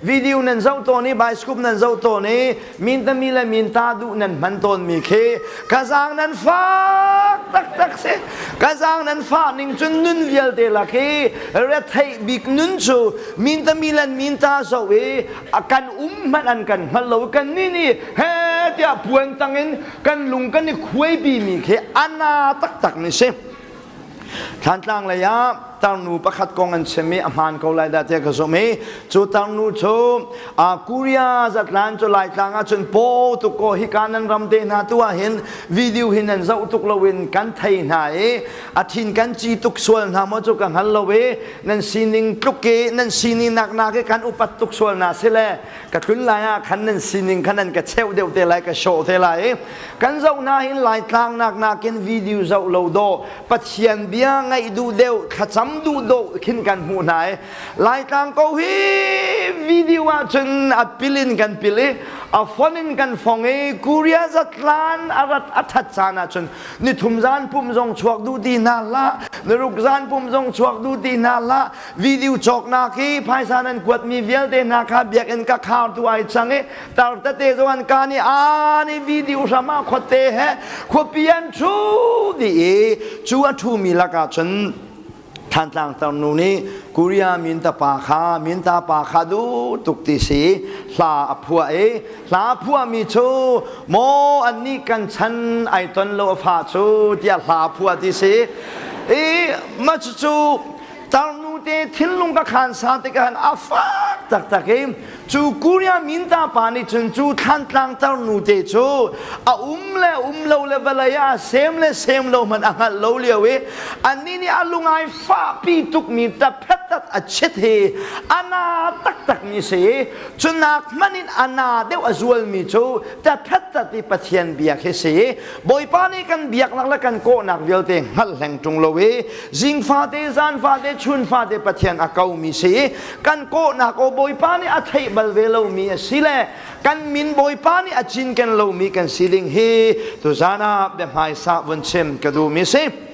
Video nan zoh tawn i bioscope nan zoh tawn i mintami le minta duh nan hman tawnmi khi ka zaang nan fak taktak si. Ka zaang nan fah ning cun nun vialte lak i retheih bik nun cu mintami le minta zoh i kan um hmanh an kan hngal lo. Kan nih nih he tiah puan tangin kan lung kan i khuaipi mi khi a na taktak mi si. Thlantlang lei ah tarnu pakhat kong an chim i a hmaan ko lai dah tiah ka zumh i cu tarnu cu Korea zatlan cu Laitlang ah cun paw tuk ko hika nan ram te hna tu ah hin video hi nan zoh tuk loin kan thei hna i a thin kan ci tuk sual hna maw cu ka hngal lo i nan sining tluk i nan sining nak nak i kan upat tuk sual hna si le ka tlun lai ah khan nan sining khan nan ka cheuh deuh te lai ka show te lai i kan zoh hna hin Laitlang nak nakin video zoh lo dawh Pathian bia ngaih duh deuh thlacam duh dawh khin kan hmuh hna i Laitlang ko hi video ah cun a pil in kan pil i a fon in kan fong i Korea zatlan a rat a that caan ah cun nithum zan pum zong chuak duh ti hna hlah niruk zan pum zong chuak duh ti hna hlah video cawknak hi phaisa nan kuatmi vialte hna kha biakinn ka khar tu ai cang i tar tete zong an ka nih a ni video hram ah khuate he khuapi an thu dih i cu a thumi lakah cun Thantlang tarnu nih Korea minta pa kha minta pa kha duh tuk ti si hla a phuah i hla a phuahmi cu maw annih kan chan ai ton lo a fa cu tiah hla a phuah ti si i mah cucu tarnu te thinlung ka khan sa tikah a fak taktak i cu Korea minta pa nih cun cu thlantlang tarnu te cu a um le um lo le vawlei ah sem le sem lo hmanh a hngalh lo lio i annih nih a lungai fahpi tukmi taphetat a chit hi a na taktak mi si i cunak hmanh in a na deuh a zualmi cu taphetat i Pathian biak hi si i Bawipa nih kan biaknak le kan kawhnak vialte hngalh hleng ṭung lo i zing fate zan fate chun fate Pathian a komi si i kan kawhnak aw Bawipa nih a theih bal ve lomi a si le kan min Bawipa nih a cinken lomi kan si ding hi tuzan ah biahmaisa vun chim ka duhmi si.